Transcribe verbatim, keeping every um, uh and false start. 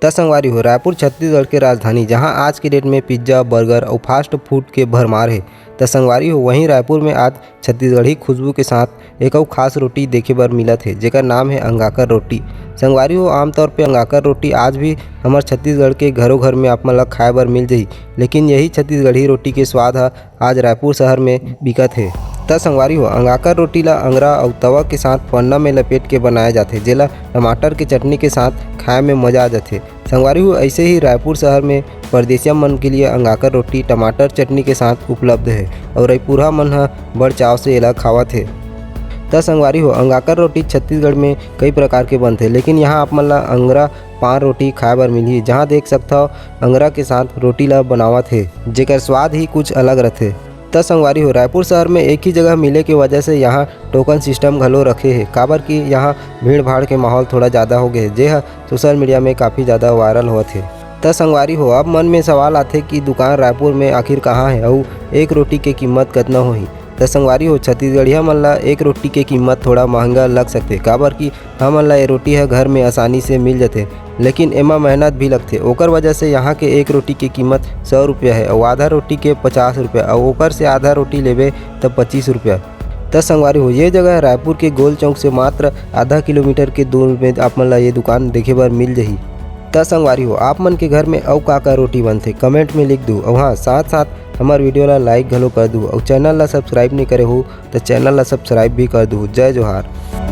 त संगवारी हो, रायपुर छत्तीसगढ़ के राजधानी, जहां आज के डेट में पिज्जा, बर्गर अउ फास्ट फूड के भरमार हे। त संगवारी हो, वहीं रायपुर में आज छत्तीसगढ़ी खुशबू के साथ एक अउ खास रोटी देखे बर मिलत हे, जेकर नाम हे अंगाकर रोटी। संगवारी हो, आमतौर पे अंगाकर रोटी आज भी हमर छत्तीसगढ़ के घरों घर में आप मन ल खाए बर मिल जही, लेकिन यही छत्तीसगढ़ी रोटी के स्वाद ह आज रायपुर शहर में बिकत हे। त संगवारी हो, अंगाकर रोटी ला अंगरा अउ तवा के साथ पन्ना में लपेट के बनाया जाथे, जेला टमाटर के चटनी के साथ खाए में मजा आ जाथे। संगवारी हो, ऐसे ही रायपुर शहर में परदेसिया मन के लिए अंगाकर रोटी टमाटर चटनी के साथ उपलब्ध हे अउ रईपुरहा मन ह बड़ चाव से एला खावत हे। त संगवारी हो, अंगाकर रोटी छत्तीसगढ़ में कई प्रकार के बनथे, लेकिन यहाँ आप मन ला अंगरा पान रोटी खाए बर मिलही, जहाँ देख सकथव अंगरा के साथ रोटी ला बनावत हे, जेकर स्वाद ही कुछ अलग रथे। त संगवारी हो, रायपुर शहर में एक ही जगह मिले के वजह से यहाँ टोकन सिस्टम घलो रखे हे, काबर कि यहाँ भीड़ भाड़ के माहौल थोड़ा ज़्यादा हो गए, जे ह सोशल मीडिया में काफ़ी ज़्यादा वायरल होत हे। त संगवारी हो, अब मन में सवाल आथे कि दुकान रायपुर में आखिर कहाँ हे अउ एक रोटी के कीमत कतना होही। त संगवारी हो, छत्तीसगढ़िया मन ला एक रोटी के कीमत थोड़ा महंगा लग सकथे, काबर कि हमन ला ये रोटी ह घर में आसानी से मिल जथे, लेकिन एमा मेहनत भी लगथे। ओकर वजह से यहाँ के एक रोटी के कीमत सौ रुपया हे अउ आधा रोटी के पचास रुपया, अउ ओकर से आधा रोटी लेबे त पच्चीस रुपया। त संगवारी हो, ये जगह रायपुर के गोल चौक से मात्र आधा किलोमीटर के दूर में आप मन ला ये दुकान देखे बर मिल जही। त संगवारी हो, आप मन के घर में अउ का का रोटी बनथे, कमेंट में लिख दू। अउ हाँ, साथ साथ हमर वीडियो ला लाइक घलो कर दू, अउ चैनल ला सब्सक्राइब नहीं करे हो त चैनल ला सब्सक्राइब भी कर दू। जय जोहार।